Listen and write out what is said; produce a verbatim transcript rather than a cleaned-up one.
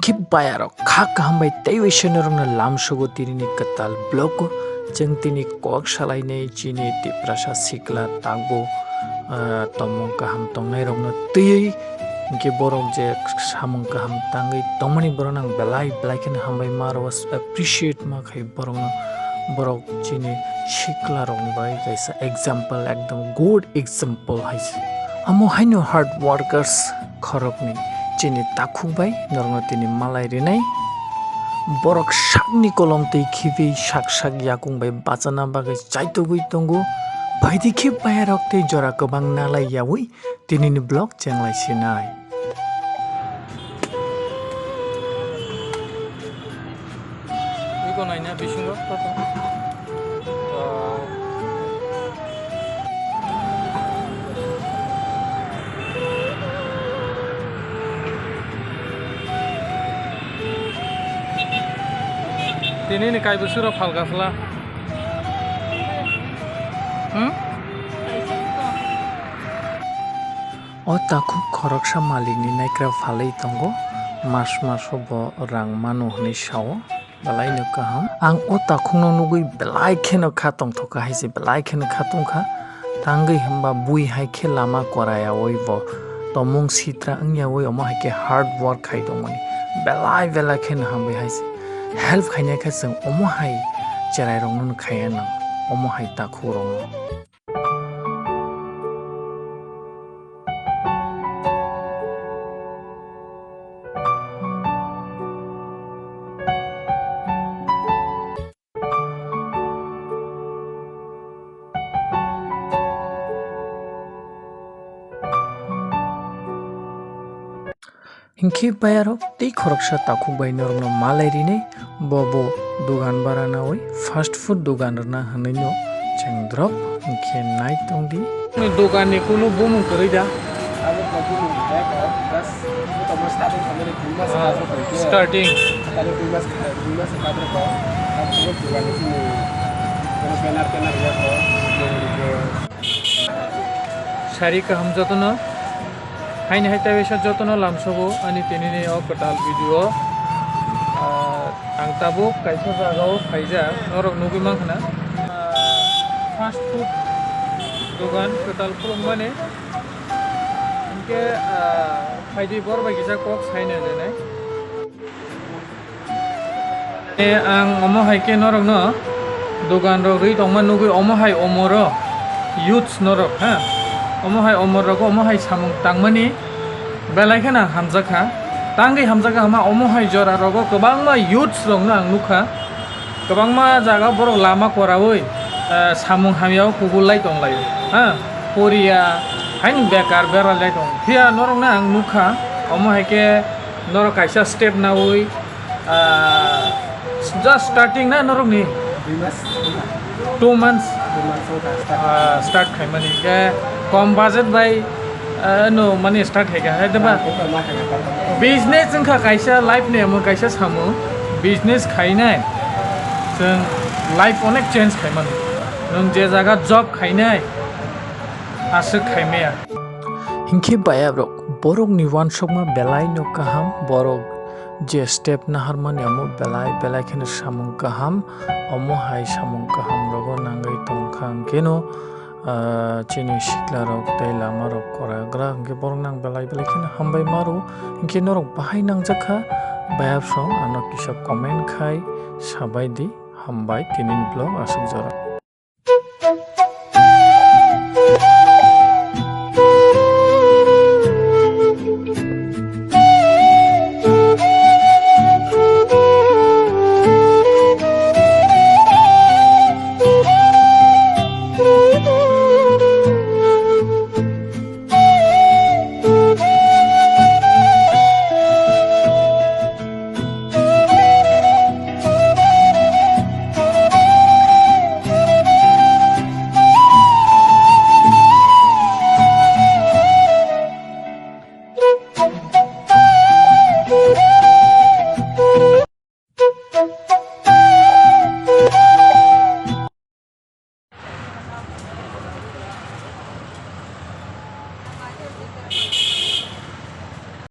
Khe bayarok kha kaham bai teibo se norokno lamsogo tinini kwtal vlog o. Chwng tini kok salainai chini Tiprasa sikla takbo, ah, tongmung kaham tongnairokno twiwi, hinkhe borok je samung kaham tangwi tongmani borokno ang belai belai kheno hambai ma rwo, appreciate ma khai borokno. Borok chini siklarokni bagwi kaisa example, ekdom good example hai se. Amo haino hard workers khoroknwi chini takhuk bai norokno tini malai rinai. Borok sakni kolom twi khibi sak sak yakung bai bachana bagwi chaitugwi tongo. Phaidi khe bayarok tei jora kwbang nalai yaui tinini vlog chenglai sinai. Iko naina bisingo toto. Ah. Tini ni kai busuro phalka phla. Hmm? O takhuk khoroksa malikni naikra phalwi tongo, mas maso bo rang mano hwnwi sao, belaino kaham. Ang o takhukno nugwi belai kheno kha tongthok kha hai se, belai kheno kha tong kha. Tangwi hwnba bui hai khe lama kwrayaui bo tomung sitra wngyaui omo hai khe hard work khai tongmani, belai belai kheno hambai hai se. Help khainai khe chwng omo hai cherairokno khaiya nang, omo hai takhukrokno. Hinkhe bayarok tei khoroksa takhuk bai norokno malai rinai, bo bo dogan bara naui fast food dogan rwna hwnwi no cheng drop hinkhe nai tongdi. Ni dogan ni kunu bumung kwrwi da? Abo kok bumung kwrwi kok, just buto mo starting khamani dui mas Ah, kha, starting. Tani dui mas kha, dui mas kha, kha, kha, dogan ni sini, kono banner, banner ya kok, bumung ni khe. Sari kaham jotono. Haini hai tei waisa jotono lamsogo ani tinini o kwtal video o. Ah, ang tabuk kaisa jagao phaijak, norok nugwi mankha na. Ah, fast food dogan kwtal khulukmani. Hinkhe, ah, phaidi bor bai kisa kok saina lenai. E, ang omo hai khe norokno dogan rok rwi tongma nugwi omo hai omoro youths norok, ha, omo hai omor rogo omo hai samung tangmani belai kheno ang hamjakha. Tangwi hamjakha hama omo hai jora rogo kwbangma youths rokno ang nukha, kwbangma jaga borok lama kwraui, eh, samung hamya o kubul lai tong laio, ha, poriya haino bekar berai lai tong. Phiya norokno ang nukha omo hai khe norok kaisa step naui, Ah, just starting na norokni? Dui mas. Two months? Dui mas wngkha start. Ah, start khaimani. Khe kom budget bai, ah, no, mani start khaikha, hai diba? Ah, khe ma khaikha, khe ma khaikha. Business wngkha kaisa life ni amo kaisa samung. Business khainai. Chwng life onek change khaimani. Nwng je jaga job khainai, aswk khaimaya. Hinkhe bayabrok, borokni uansukma belai no kaham, borok je step naharmani amo belai belai kheno samung kaham, omo hai samung kaham rogo nangwi tongkha hwnkhe no, ah, chini sikla rok tei lama rok kwragra hwnkhe borok nang belai belai kheno hambai maro, hwnkhe norok bahai nangjakha, bayapsong ano kisa comment khai sabai di, hambai tinini vlog aswk jora.